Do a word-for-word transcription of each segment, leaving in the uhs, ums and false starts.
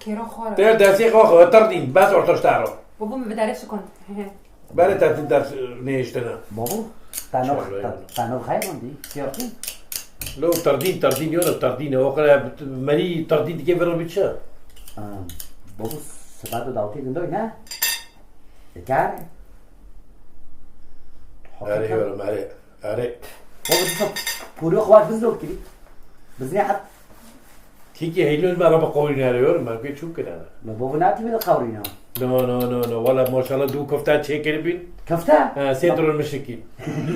Kêro xwe re. Tê dersê xwe xwe terdîn, bes ortoştaro. Bûbû min bi derê şikand. Berê te tu ders nêhiştine. Babo, te nav, Şöyle te, yani. Te nav xeyr mandî, siyasî. Lo terdîn, terdîn, yo terdîn, o kadar meri terdîn dike vira biçe. Aa, babo, sebat dawtê gundoy ne? Dikar? Erê yorum, erê, erê. Babo, tu pûrê xwe bizdor kirî. Biznê hat. Kîkî heylûn me re bi qewlî nere yorum, me pê çû kirene. Me bavo natî bi qewlî ne. No, no, no, no. Wala maşallah du kofta çêkiribîn. Kofta? Ha, sê dron mişikî.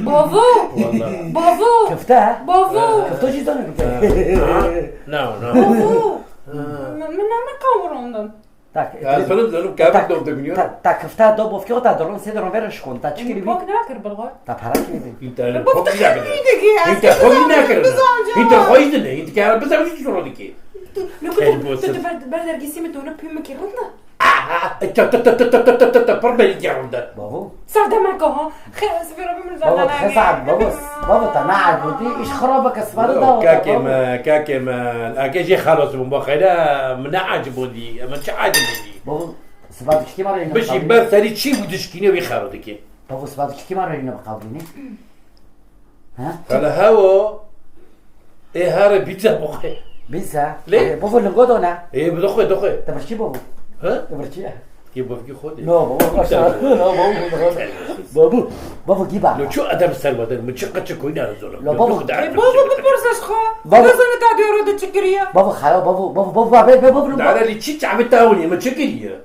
Bavo! Wala. Bavo! Kofta? Bavo! Kofta jî zanî kofta. Ha. No, no. Bavo! Ha. Min, min name qewrondin. Tak, Ya, e, sana canım, kahve ta, doldu biliyor. Ta, ta kifta do bofki o ta doron se doron ver şkon ta çikiri bi. Pok nakir bilgo. Ta para kiri bi. Înternet pok nakir. Înternet pok nakir. Înternet pok nakir. Înternet pok nakir. Înternet pok nakir. Înternet pok nakir. Ber, ber dergîsî min dona pî min kî rindin. Aha, ta, ta, ta, ta, ta, ta, ta, ta, pir belî kî rindin. Bavo. Serdemeka ha. Xêr, ez vêro bim Bavo, zana xesab, bavo, bavo, ta ne acibû dî, iş xirabeke sibade da. Kakê me, kakê me, eke jê xelas bûm, ba xeyre, min ne acibû dî, min çi acibû dî? Bavo, sibade kişkî ma re Bişî ber serî çî bû dişkîne wî xero dike. Bavo, sibade kişkî ma re ne qavlîne. Ha? Hele hewo, ê here bîte boxê. Bîse? Lê? Bavo, lingo do ne? Ê, bi doxê, doxê. Te birçî bavo. Ha? Te birçî. Kê bavkî xwe dê. No, bavo, başa. No, bavo, bavo. Bavo, bavo, giba. Lo çu edem ser veden, mi çi qeçi koyna zora. Lo, bavo. E, bavo, bipirse ji xwe. Bavo. Bizane ta diyaro de çi kiriye. Bavo, xaya, bavo, bavo, bavo, bavo, bavo, bavo. Dara li çi çavê tawinê, mi çi kiriye?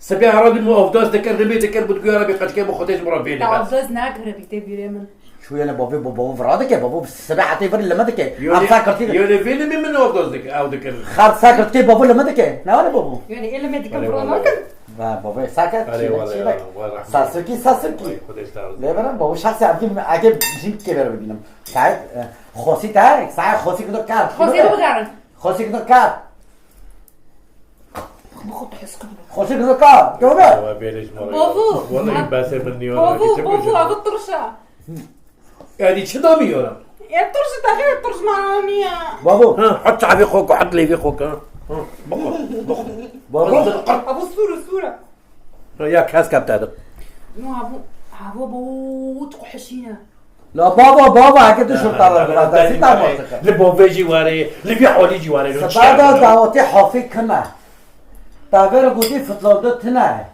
Sebê ara dî mi avdas dikir, rimê dikir, bi diguya re bê qeçke bi xwe dê ji min re vêle. Te avdas nakire bî tê bîrê min. Çûyene bavê bo bavo vira dike, bavo sibê hetê vir lime dike. Yone, Xersa kirtî. Yone vê limê min avdas dike, ew dikir. Xersa kirtî bavo lime dike. Ne wale bavo? Yone ê limê dike vira nakin. Va bavo sakit. Are wale, wale. Sasukî, sasukî. Lê berim bavo şahsê evgî min ege jin kê ver bibînim. Saet, e, xosî te, saet xosî kido kar. Xosî bigarin. Xosî kido kar. Xosî kido kar. Tövbe. Bavo. Wala basê min niyo. Bavo, bavo, ev tirşa. Êdî çi damî yoram? Ya tirş, te xêr tirş mane niye? Bavo. Ha, hat çavê xwe ku, hat lêvê xwe ku. Ha, bixwe, bixwe. Bavo. Bixwe. Abo sura, sura. Ya kes kap te de. No, abo, abo bo tu kuhşine. La bavo, bavo, heke tu şurta la bira, te zî ta masteke. Li bovê jî ware, li vî holî jî ware. Sibada dawetê hafî kime. Te ver gotî fitlando tine.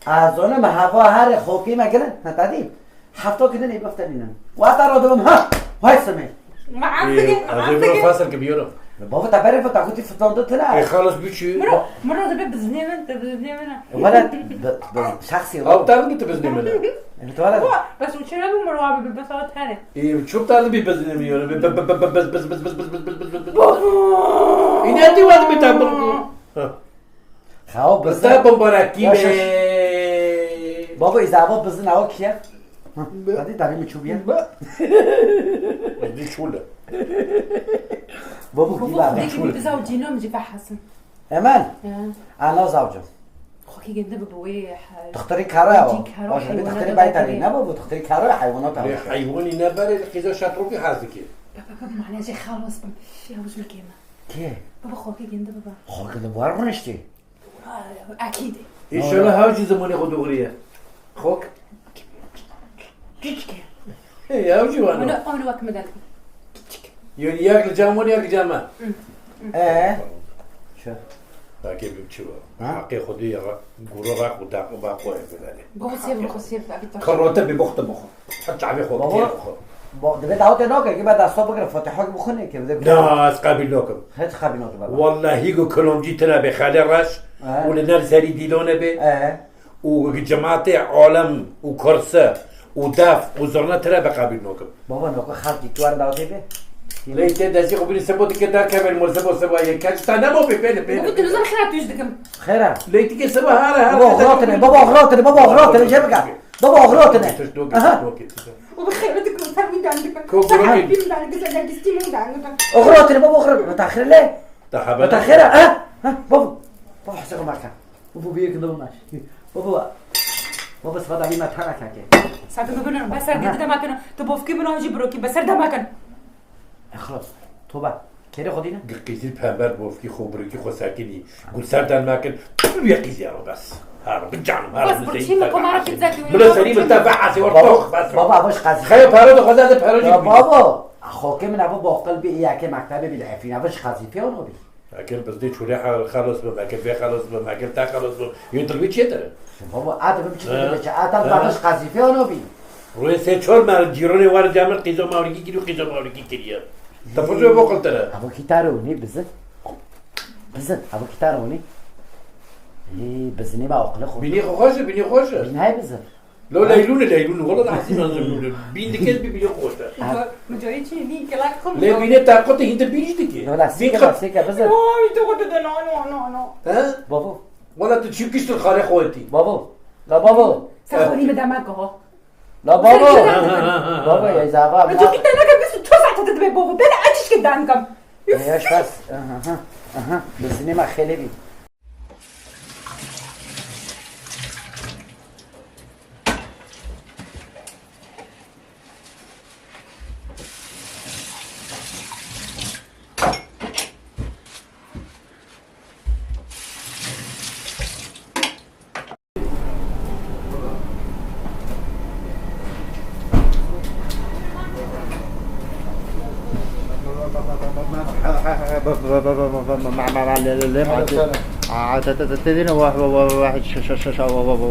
Ez zonim heva herê xokî me girin, ne te dî? Hefto kidin ê bifte bînin. Wata ro dibim, ha! Hay simê. Ma Ê, ez ê biro fasil ki biyoro. Bavo te berê fita gotî fitlando tine. Ê, xalis biçû. Miro, miro dibe biznê min, te biznê min. Wala, bi, bi, şexsî Ew ro. Ter mi tu biznê min? Evet, wala. Bas uçere bu miro abi, bas awa tane. Ê, çu ter bi biznê min yoro. Bi, bi, bi, bi, biz, biz, biz. Bavo! Îne ti wadi bi te bir. Ha. Xewa bizin. Bizde bombarakî be. Babo, îzabo bizin awa kiye? Hadi, darî mi çû biye? Bizin çûle. Babo, babo, giba. Xwedê ki bizaw cîno min jî vehasin. Hemen? He. Ana zavcım. Xwekî ginde bi wê he-, Dixtirî kara o. Cî karo, Baş, bir heywana dixtirî da baytarî. Dixtirî. Ne babo, dixtirî karo, heywana Lê tavşan. Heywanî ne berê, qîza şatrokî hez dike. Baba, baba, mane jê xalas bim. Ya, bu jû kême. Kê? Baba, xokê gindi baba. Xokê de var rûniştî. Akîdî. Înşallah hew jî zimanê xwe dogirî ye. Xok. Küçük. Ê, hew jî wano. Onu, onu bak mı dedim. Küçük. Yoni yek li cem wan, yek li cem me. Ee? Çi? Belkî bi çi wa? Ha? Heqê Xwedê ya gûro req û deq û baqo ye biberê. Baba, sêv xwe, sêv, abi, taş. Karate bi boxte bixwe. Çavê xwe, Baba, kêr xwe. Ba, divê dawetê nake, ki be desta bigire, Fatiha ki bixwine ki, divê Na, ez qebîl nakim. Hiç qebîl nakim baba. Wallahî ku kilomcî tine bê xelê reş He. Û li ner serî dîlone bê He. Û cemaatê alem û kurse û def û zurna tine be qebîl nakim. Baba, nako xelkî tu were dawetê bê. Lê te destî xwe bînî sebo dike derkeve li mor sebo sebo yek keç. Ta nemo bê pêne pêne. Baba, tu nizam xira tûj dikim. Xêra. Lê dike sebo hare hare. Baba, xratine, baba, xratine, baba, xratine, jê bike. Baba, oxirotine. Aha. Û bi xêr dikim, ser wî dan dikim. Ko Ser gurokê. Bîm dan, güzel gizli min dan dikim. Oxirotine, baba, oxirotine. Taxire le. Taxire. Taxire, ha? Ha, baba. Baba, hesaba marka. Baba, bir yakında olmaz. Baba. Baba, sıfat abi, ma tara kake. Sakın baba, ben ser gidi demekin. Tu bofki min acı bırakayım, ben ser demekin. Xlas. Toba. Êrê xwe dîne? Gi qîzî pember bofkî xwe birikî xwe sekinî. Gul serden mekin. Tu yê qîzî ero bes. Her bi canim, her Bas, bi bu zeyî çî mi sekin. Komara pizza diyor? Bila serî min te ve asê war Baba, tox bes. Baba, bu şi qazî. Xeyo paro de xweza de paro Ya jî baba, xokê min ev boqil bi yekê mektebê bi efîn, ev şi qazî piyo no bi. Eger bizdê çûrê xelos bim, eger vê xelos bim, eger te xelos bim. Yun dilbî çiyê tere? Baba, a dibim çi dibe çi? A tal babiş qazîfe ono bî. Rûyê sê çor me cîronê war camir qîzo mawrikî kiriyo, qîzo mawrikî kiriye. Te pir ve boqil tere. Abo kitaro ne bizin. Bizin, abo kitaro ne. Ê, bizinê ma oqle xo. Bînî xo xweş e, bînî xweş e. Bînay bizin. Lo leylûne leylûne, wala da asî nazim bîn dikez bi bînî xweş e. Micoyê çi nî kelak xo. Lê bînê te qotê hîndir bîn jî dike. No la sike la sike bizin. Ay, tu qotê de no, no, no, no. He? Babo. Wala tu çi kiştir xalê xwe tî. Babo. La babo. Sen xorî mi demek ho. La babo. Babo ya zava. Tu qîte neke bisu ço saate de be babo. Ben açış ke dankam. Ya şas. Aha. Aha. Bizinê ma xelebî.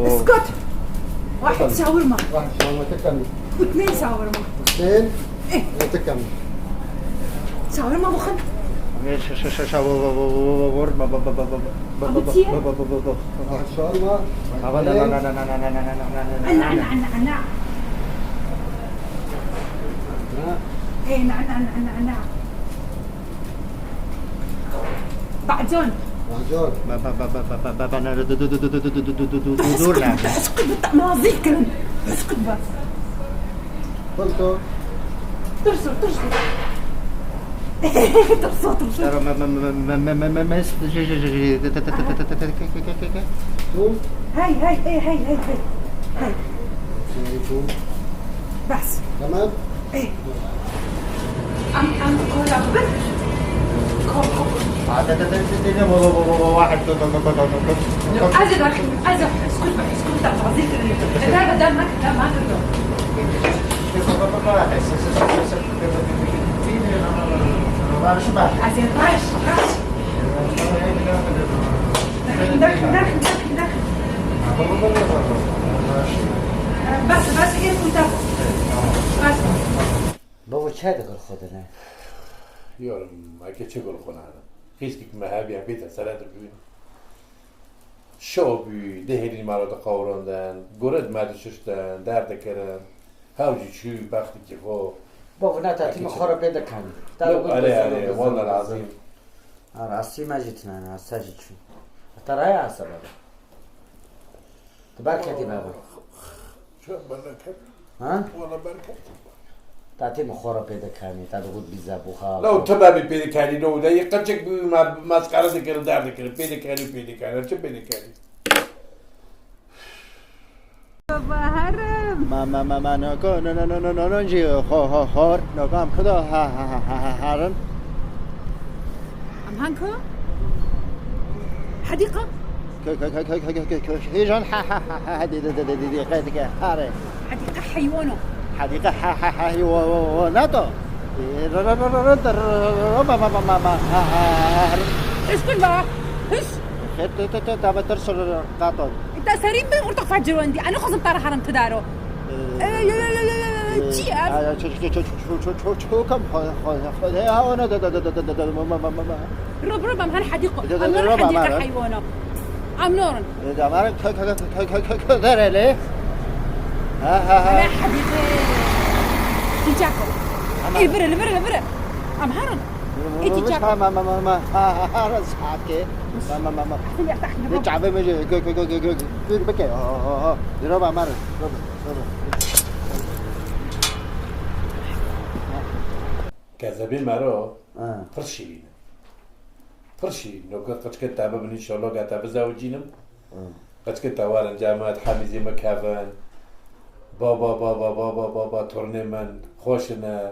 اسكت. واحد شاورما. واحد شاورما تكمل. واثنين شاورما. اثنين؟ ايه. وتكمل. شاورما بخل. شاورما. شاورما. عنا، عنا، عنا، عنا. ايه، عنا، عنا، عنا، عنا. بعجون. بعجون. اسكت، اسكت، بالتأمازيل كلام. اسكت بس. ترسو. ترسو، ترسو. ترسو، ترسو. هاي، هاي، ايه، هاي، هاي، هاي. هاي. بس. تمام؟ ايه. ام، ام، كولا بس. كولا. واحد. ازي داخل، ازي، اسكت بقى، اسكت بقى، تعزيز كده. لا، لا، لا، ما كده، ما كده. ازي، راش، راش. داخل، داخل، داخل، داخل. بس، بس، ايه، كنت بس. Bavo, çay digir xwe dine. Yorum, eke çi gul xwe nane. Xîskik me hebiya bête sere dibîn. Şew bû, dehêrî me re diqewirandin, gure me dişiştin, derdikirin. Hew jî çû, bextî kêfo. Bavo, ne tatî min xwe re pê dikanî. Erê, erê, walla lazim. Ha, rastî me jî tine, hasta jî çû. Heta raya hesaba be. Tu berketî baba. Çi bereket? Ha? Wala berket. Ta tê min xwe re pê dikanî, ta digot bîza bû xal. Lew tu bebî pê dikanî, lew de yê qirçek bû, me, mesxere dikir, derdikir, pê dikanî, pê dikanî, çi pê dikanî? Baba herim. Ma, ma, ma, ma, no, ko, no, no, no, no, no, no, jî, xo, xo, xor, no, kam, kudo, ha, ha, ha, ha, ha, herim. Em hanko? Hedîqa? Ke, ke, ke, ke, ke, ke, ke, hêjan, ha, ha, ha, ha, ha, di, di, di, di, di, di, qe, di, ke, hare. Hedîqa heywano. Hedîqa, ha, ha, ha, wo, wo, wo, nato. E, ro, ro, ro, ro, ro, ro, ro, ma, ma, ma, ma, ma, ha, ha, ha, ha. Hiş kul ba, hiş. Xet, te, te, te, ta beter sor, ro, ro, qaton. Te serî bi orta xecirwendi. Ana xozim tara haram tidaro. E, yo, yo, yo, yo, yo, yo, çi ev? Ay, ay, ço, ço, kam, xo, xo, xo, he, ha, ona, da, da, da, ma, ma, ma, ma. Rob, rob, em her hedîqo. Em norin hedîqa heywana. Em norin. E, da, mara, kö, kö, derele. Ha, ha, ha. Em hedîqe. Tîcako. Ê, vire, vire, vire. Em herin. Ê, tîcako. Ma, ma, ma, ma, ma. Ha, ha, ha, ra, saat ke. Ma, ma, ma, ma. Sen yatak gibi. Ne çave me, gö, gö, gö, gö, gö. Gö, beke. Ha, ha, ha. Rob, em herin. Rob, rob. Kezebê mero. Ha. Pir şîrîn e. Pir şîrîn. Noka qirçke te bibin, înşallah ge te bizewicînim. Hı. Qirçke te werin, cemaet hemî zî min kevin. Baba, baba, baba, baba, tornê min, xweş in e.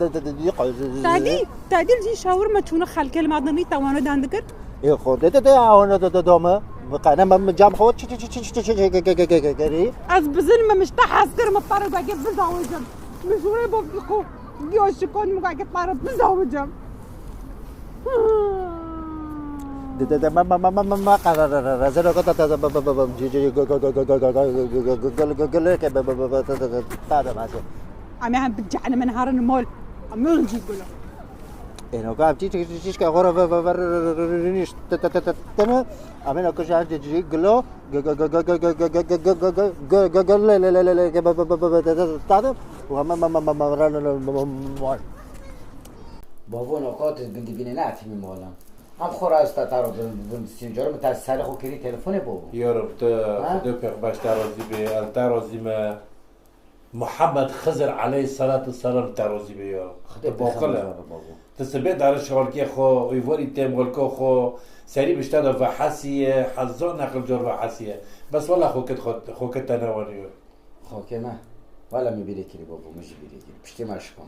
Tedî, tedî jî şawir me çûne xelkê li me dinî tewane dan dikir. Ê xo de de de awana de de dome. Qene me cam xo çi çi çi çi çi çi çi gerî. Ez bizin me mişte hez kir me pare dage bizawicim. Mijûrê bo xo. Diyo şikon me dage pare bizawicim. De de de me me me me me me qara ra ra ra zero kata ta ba ba ba ba ci ci go go go go go go go go go go go go go go ke ba ba ba ba ta ta ta ta ta ma se. Em ê hem bi cehennemin herin mol. Em ê jî gulo. Êno ka çi çi çi çi ka xora va va va riniş te te te te te me. Amena ko jan ci ci gulo go go go go go go go go go go go go go go le le le le le ke ba ba ba ba ba ta ta ta ta. Wa ma ma ma ma ma ra le le mol. Bavo no ka tu gindi bine ne atimi mola. Am xora esta taro bin bin sinjor mi ta sare xo kiri telefone bo. Yoro te Ha? Xwedê pêx baş te razî be, el te razî me. Muhammed Xizir aleyhissalatu vesselam te razî be yoro. Xwedê Te boqil e. Pêxember babo. Te sibê dare şewalkê xo, uyvorî tê molko xo, serî bişte de vehesiye, hezar neqil cor vehesiye. Bes wela xo kit xo, xo kit te newaniyo. Xo ke me. Wela mi bîrê kirî babo, mi jî bîrê kirî. Piştê me şikon.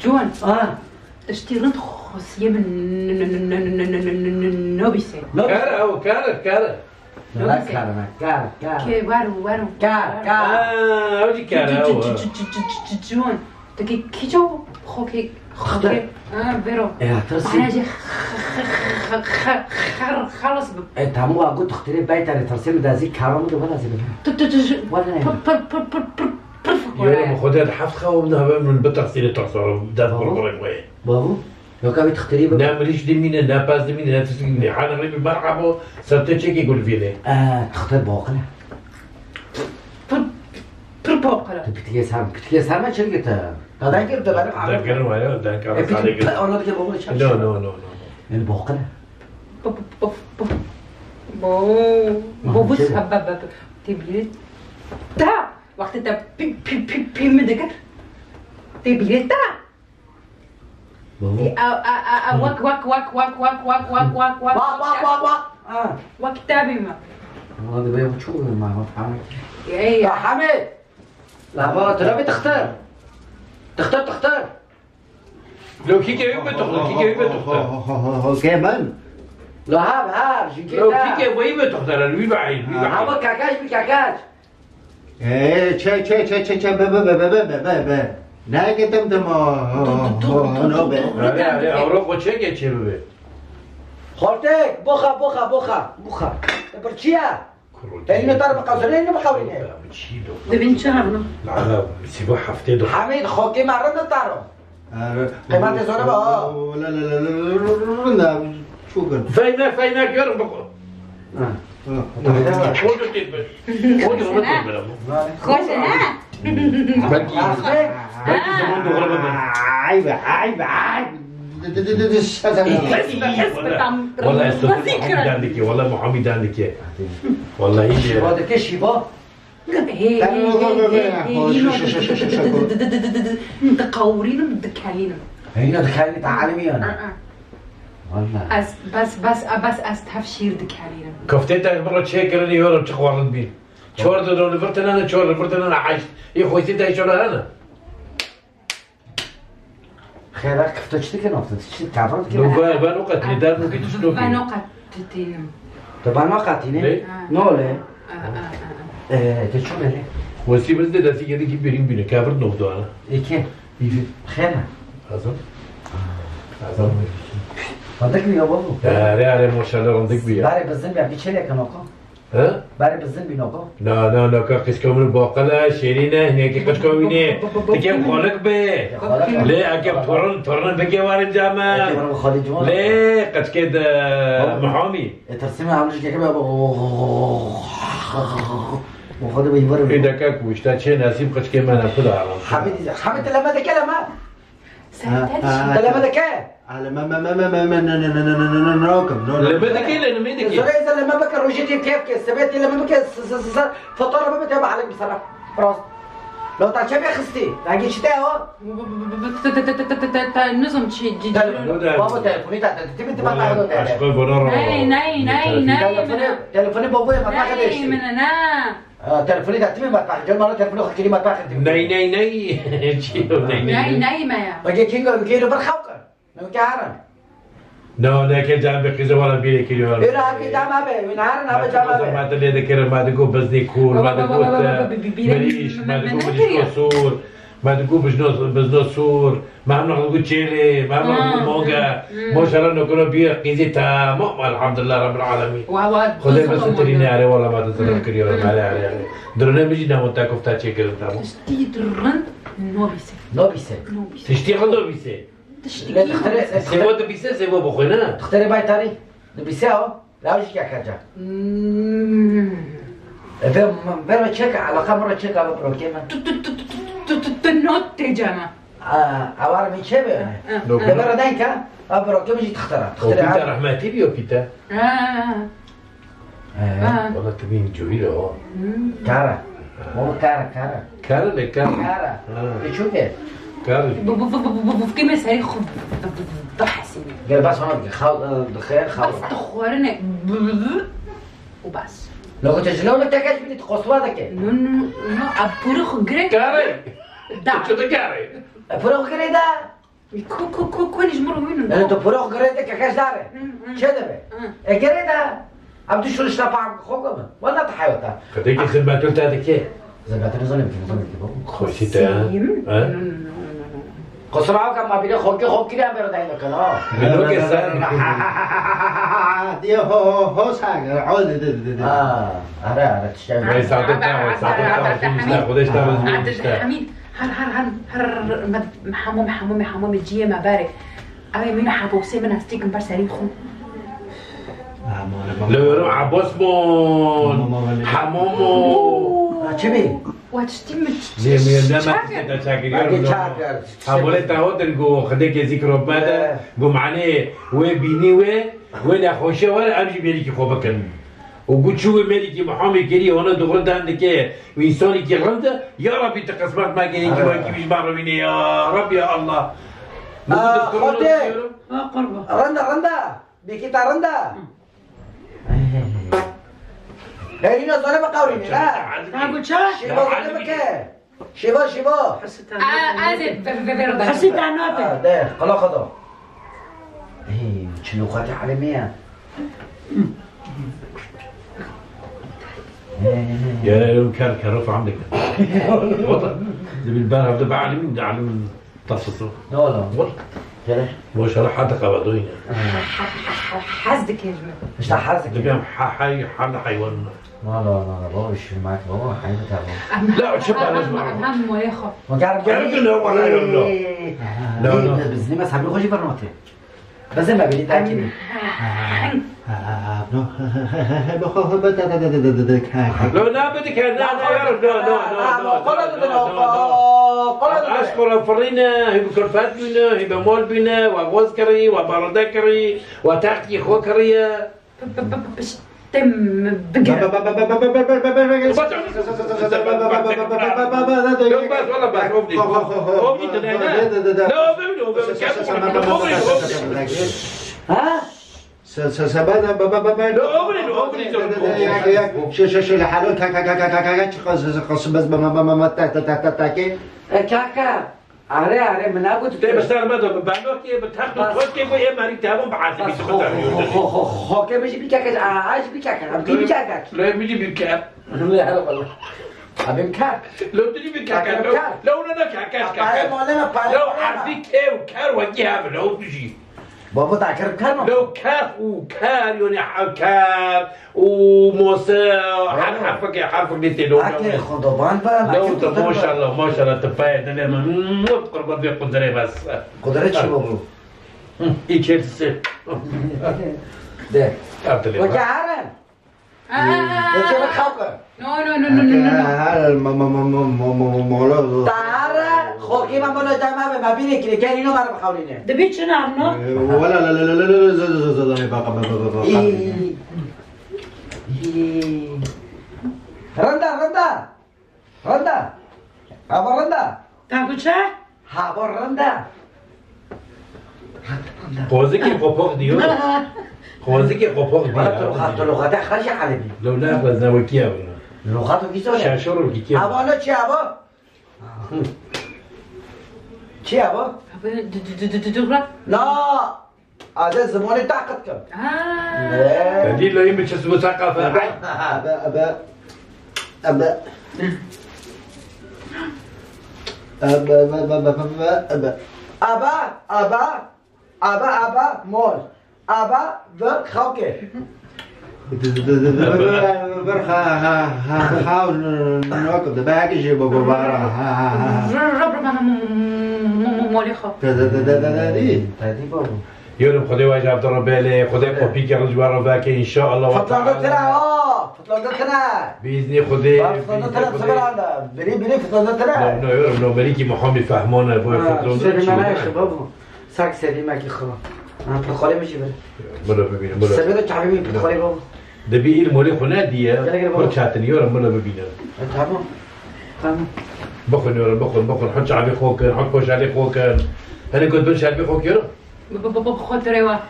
Ciwan. Ah. Tiştî rind xwesiye min nobîse. Kar ew, kar, kar. Nobîse. Kar, kar, kar. Ke, wero, wero. Kar, kar. Ah, ew jî kar ew. Ciwan. Teke kîço xokê, xokê. Xtir. Ah, vero. E, ya, tirsî. Ana jî xalas bi. E, tamam, wa got xtirê beytarê tirsê mi dazî karo mi de wela zî bi. Tu, tu, tu, tu. Wela ne. Pir, pir, pir, pir, pir, pir, pir, pir. Yore, mi xwede di heft xewa bide, heve min bitirsîne tirsoro, dest Bavo. Birxurê xwe. Bavo. Yoka wî tixtirî bi. Ne mirîş dimîne, ne pez dimîne, ne tiştik dimîne. Hane rê bi merhabo, ser te çekê gulvîne. Eh, tixtir boqile. Pir, pir boqile. Tu pitikê ser, pitikê ser me çil girte. Dadan girte, benim. Dadan girin var ya, dadan E, pitik, xalê girte. Pe-, ona dike boqile çarşı. No, no, no, no, no. Yani boqile. Bu, bu, bu, bu. Bu, bu, bu, Aha, bu şey. Sebep, bu, bu. Tebîre. Ta, wextê te pî, pî, pî, pî mi dikir. Tebîre ta. Baba. A, a, a, a, wak, wak, wak. Wak, wak, wak, wak. Ha. Wak tabî me. Wala de be bu çok ma, ma, Hamid. Ey, ya. Ya Hamid. La baba, tu ne bir tıktır. Tıktır, tıktır. Lo kîkê wî bituxle, kîkê wî bituxle. Kê min? Lo hav, hav, ji kê Lo te? Kîkê wî bituxle, wî be, wî be. Ha, bu kakaş, bir kakaş. Ee, çe, çe, çe, çe, çe, be, be. Ne ke tem tem, ha, ha, ha, no be. Are, are, awro xwe çe ke çê bibe. Xortek, boxa, boxa, boxa, boxa. Te bir çi ya? Kurultayê. Elini tar bikazine, elini bikavine. Dibin çi hebno? Nana, siba heftê do. Hamid, xokê me rind taro. Qîmetê zor e, ha. La, la, la, la, la, çok. Feynek, feynek, yorum bak. Ha. Odur tepki. Odur, odur tepki. Xweş e, ne? Belkî, belkî zaman doğru bibin. Ay be, ay be, ay. Wala, wala, ez Muhammed dendike, wala Muhammed dendike. Wala, iyi. Şiva dike, şiva. Hey, hey, hey, hey, hey, ino diqewirînim, dikelînim. Hey, ino dikelînim, te alimî yana. Ez, bes, bes, bes, ez tev şîr dikelînim. Koftê te bi re çê kirinî, yorim çi xwarin bî. Çor de li vir tine ne, çor li vir tine ne, heşt. Ê xwesî te şola hene. Xêra kifto çi dikin, ofte çi kavra dikin? No, ben, ben o qet lê der no ki tişt no ki. Ben o qet tînim. Te ben o qet tîne? Ne? Ha. No le? Ha, ha, ha, ha. Ee, te ço ne le? Wesî biz de destî geldi ki birim bine, kavir no dana. Eke. Xêra. Azam. Azam. Fadik mi ya babu? Are, are, maşallah, rondik bi ya. Bare bizim ya, bir çelek noko. He? Berê bizin bî noko. Na, na, noko qîzka min baqil e, şêrîn e, hinekî qicka wî nê. Dikê xalik bê. Xalik. Lê eke torun, torun bike warin came. Eke min xalî ciwan. Lê qickê de Mihamî. E, tersîme hemû ji keke be. Bu xwe de be yî verin. Ê deke ku işte çê nesîb qickê me ne pil aram. Hamid, Hamid, te leme dike leme. Sen Ha, te ha, dişî. Te leme dike. Ale me, me, me, ne, ne, ne, ne, kim, no, no. Leme dike, le, leme dike. Zore, ez leme bike, rojê tê keyf ke, sebet leme bike, s-, s-, s-, s-, fotoğrafı bite, bak, alek bir sana. Prost. Lo, ta çe be xistî? Rengî çi te o? Nizam çi, ci, ci. Tel-, baba, telefonî ta, te, ti, ti, ti, Vallahi, aşkı bana rağmen. Ney, ney, ney, ney. Telefonî, telefonî bavê me ta xwe değiştirî. Ney, min, ne. Ha, telefonî de timî matbaxê. Gel bana telefonî xwe kirî matbaxê timî. Ney, ney, ney. Çi yo, ney, ney, ney. Ney, ney me ya. Bak, ya kinga ülkeyi bir xew kir. Ne kârin. No, ne ke cam be qîze wala bîrê kiriyor. Êra ke cam be, wî narin abi cam be. Ma te lê dikir, ma digo biznê kûr, ma digo te mirîş, ma digo mirîşko sûr. Me digo bijno, bijno sûr. Me hemna digo çêlê, me hemna digo monge. Maşallah nokuna bir qîzî tamam, elhamdülillah Rabbil alemin. Wa, wa, Xwedê bizitirîne, erê wala me de zirif kiriyor, erê, erê, erê. Dirine bijî namon te kofta çêkirin tamam. Tiştî rind nobîse. Nobîse. Nobîse. Tiştî rind nobîse. Tiştî. Sêwa dibîse, sêwa bixwe ne? Dixterê bay tarî. Dibîse o. Lawjî keke ca. Hmm. E, ve, ve re çek, alaka min re çek, abi, proke min. Tu, tu, tu, not tê cama. A, awar min çe be? Ha, ha. Ve re denka, abi, proke min jî tixtera. O pîta rehmetî bî, o pîta. Ha. He. Ha. Wala tu bîn cûhî re o. Hmm. Kara. O kara, kara. Kara ne, kara. Kara. Ha. E, çûke. Kara. Bu, bu, fikir me serî xwe bihesîne. Gel bas ona dike, xal, e, dixe, xal. Bas tu xwarine. Bu, bu, bu. Û bas. Lo, te ji lo ne teke ji bînî, tu qoswa dike. No, no, no, a pûrê xwe girek. Kara. Da. Tu çi dikarî? E, piro girê da. Ku, ku, ku, ku ji min re wînin. E, tu piro girê de kekeş dare. Hı, hı. Çi debe? Hı. E, girê da. Em tu şûr işte pa xo kome. Wala tu heyata. Qedekî xizmetû te dike. Zebetini zone bikin, zone bikin. Xweşî te, ha? Seyim? Ha? No, no, no, no, no, no. Kusura bakma, ma bile xokî xokî de em bero dayne kan, ha. Bino ke sen. Diye ho, ho, ho, sen. O, de, de, de, de. Ha, ara, ara, tişe. Vay, saadet ta, vay, saadet ta, vay, işte, Xwedê işte, vay, işte. Abdülhamid, har, har, har, har, me, hemû, hemû, hemû ciyê me berê. Ew ê min hebosê min ez têkim ber serî xwe. Lewero Abbas mon. Hemû mon. Ha, çi bî? Wa tiştî min Lê mi yende me çak tiştek e. Çakir, Ege yavrum, çak no. Hemû lê te hotir go Xwedê ke zîkro bede. Eh. Go manê wê bînî wê, wê nexweşe were, em jî mêrikî xwe bikin. Û go çû wê mêrikî mihamê kirî, hona dixwe dan dike, wî însanî ki rind e, ya Rabbî tu qismet me ke, yekî wekî wî ji me re wîne, ya Rabbî, ya Allah. Aa, Xwedê. Ha, qurban. Rind e, rind e. Bêkî te rind e. Herîna zane biqewrîne, ne? Ha, go ça? Şêva zane bike. Şêva, şêva. Hesita. A, ez ê ve, ve, ve, ve. Hesita nate. Ha, de, qala xwe da. Hey, çi lûxatê alemê ye. Yere ew ker, kero fam dikin. Wala, di bin ber hevde be alim, de alim. Tasası. Ne ola? Bol. Gel. Maşallah, hadi kava doyne. Hez dike ji min. İşte hez dike. Dibiyam ha-, hay-, hal hayvan. Valla, valla, baba, şirmak, baba, hayvan tabi. La, çi paylaşma? Em hem moye xo. Ma gel, gel. Gel, gel, wala, yok, yok. Ee, No, no. Ee, biz ne mezhebi hoca var mı? Bizê me bînî derkî bî. Lo, na, bidik her, na, na, yaro, no, no, no, no, no, no, no, no, no. Aşk ora firîne, hî bi kulfet bîne, hî bi mol bîne, wa goz kirî, wa barode kirî, wa textî xwe kiriye. P-, p-, p-, p-, piştê min bigire. Bas, bas, wala bas, of dî. Of dî, ne, ne? Ne, of dî, of dî. Ha? Se-, se-, se-, ba-, ba-, ba-, ba-, ba-, Ne, of dî, of dî, of dî. Yak, yak. Şö-, şö-, şöyle halo, ka-, ka-, ka-, ka-, ka-, ka-, çıkar, se-, se-, se-, bas, ba-, ma-, ma-, ma-, ta-, ta-, ta-, ta-, ke. E, kaka. Are, are, min negot. Tê bi ser me de, bi belokê, bi text û Bas. Toşkê, bi ê merî tevon bi esibî Bas, xo, xo, xo, xo, xo, xo, ke min jî bî keke, a, a, jî bî keke, em kî bî keke. Lê min jî bî ke. Lê hele wele. Abim ke. Lê min jî bî keke. Abim ke. Lê wele ne keke, keke. Pare mole me, pare mole me. Lê erzî kê û ker wekî hev, lê tu jî. Baba, te ker, ker mi? Lew ker û ker, yani ha-, ker û mose, her Ha. herfekê, herfekê tê lew. Ake Xwedoband be, Lew ake te, Xwedoband be. Maşallah, maşallah, te payê dilê min. Qurban vê qundirê bes. Qudret çi babo? Hı, îçerisi. De. Abdülhamid. Weke herin. Aa, Yekê min xew kir. No, no, no, no, no, no, no. Her ma, ma, ma, ma, ma, ma, ma, ma, ma, Tare, xokî me bana deme be, me bînê kirê, gel îno me re bixewrîne. Dibî çi nav no? Wala la, la, la, la, la, la, la, la, la, la, ba, ba, ba, ba, ba, ba. Î, î. Rinda, rinda. Rinda. Ava rinda. Te got çi? Hava rinda. Rinda, rinda. Qozikê qopoq diyor. Qozikê qopoq diyor. Wala tu, tu lugata xerca alemi. Lew ne xwezne wekî ev. Lugata wî zor e. Şaşor wekî. Ava ne çi ava? Hı. Çi ava? Abi, du, du, du, du, du, du, bırak. Na. Ez ê zimanê te qit kim. Ha. Ne? Te dî leyî min çi ziman te qafir. Ebe, ebe, ebe. Ebe, ebe, ebe, ebe, ebe. Ebe, ebe, ebe, ebe, mol. Ebe, vir, xewkê. Vir, xa, xa, xa, xaw, n-, n-, nok, de, belki jî bu, bu, bara, ha, ha, ha. Rab, rab, rab, mo-, mo-, mo-, molê xwe. De, de, de, de, de, de, dî. Te dî babo. Yorum Xwedê we ji hev re bêle, Xwedê Xwedê. Kopî kirin ji we re veke, înşallah. Fitlanda tira, ha, fitlanda tira. Bi îznê Xwedê, Bak, fitlanda tira, bi îznê Xwedê. Sıfır anda. Biri, biri fitlanda tira. No, no, yorum, no, merîkî Muhammed Fehmane, bu Ha, fitlanda Süleyman çi? Ayşe, babo. Sak serî me kî xwe. Ha, pirxalê min jî bir. Milo bibîne, milo. Sebebe çavê min pirxalê babo. Dibî îl molê xwe ne diye. Gel, gel, babo. Kur çatini, yorum, milo bibîne. E, tamam. Tamam. Bixwin, yorum, bixwin, bixwin. Hut çavê xwe kin, hut poşalê xwe kin. Hele got bin şerbê xwe kirin. Bi, bi, bi, bi, bi xwe tirê wa.